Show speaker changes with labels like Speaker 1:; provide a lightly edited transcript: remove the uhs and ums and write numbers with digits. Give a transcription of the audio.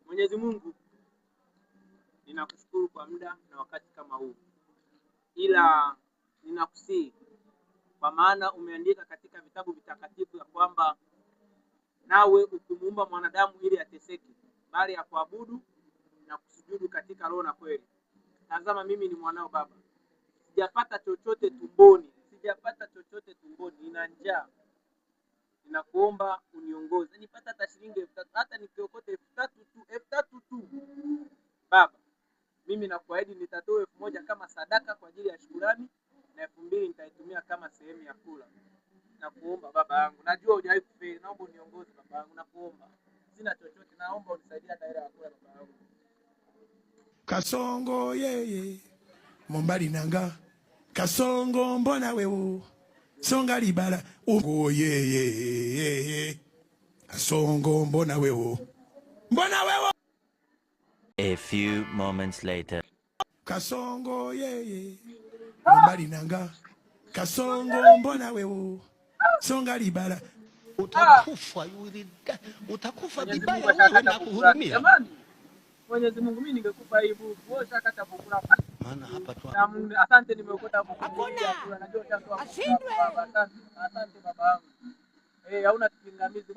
Speaker 1: Mwenyezi Mungu, ninakushukuru kwa muda na wakati kama huu, ila ninakusihi kwa maana umeandika katika vitabu vitakatifu ya kwamba nawe ukumuumba mwanadamu ili ateseke, bali ya kuabudu na kusujudu katika roho na kweli. Tazama, mimi ni mwanao Baba, sijapata chochote tumboni, sijapata chochote tumboni, nina njaa. Ninakuomba uniongoze, nipate hata shilingi 3000, hata nikiokote 3000 tu, 3000 tu Baba. Mimi nakuahidi nitatoa 1000 kama sadaka kwa ajili ya shukurani na 2000 nitaitumia kama sehemu ya kula. Nakuomba baba yangu, najua hujawahi kufeli, naomba uniongoze baba yangu, nakuomba. Sina chochote, naomba unisaidie hata hela ya kula baba yangu.
Speaker 2: Kasongo yeye mombali nanga Kasongo mbona wewe songa libala ugo yeye Kasongo mbona wewe mbona wewe.
Speaker 3: A few moments later.
Speaker 2: Kasongo yeye mombali nanga Kasongo mbona wewe songa libala.
Speaker 4: Utakufa, you will die. Utakufa
Speaker 1: Mwenyezi
Speaker 4: vibaya
Speaker 1: Mungu
Speaker 4: wewe
Speaker 1: ashakata
Speaker 4: na
Speaker 1: buku lako.
Speaker 4: kuhurumia.
Speaker 1: Jamani, Mwenyezi Mungu, mimi ningekupa hii buku, wewe ushakata buku lako.
Speaker 4: Maana hapa tu
Speaker 1: Na Mungu, asante, nimeokota buku mbili ya kula. Najua ushatoa buku lako baba. Asante, asante baba yangu. Eh, hauna kipingamizi.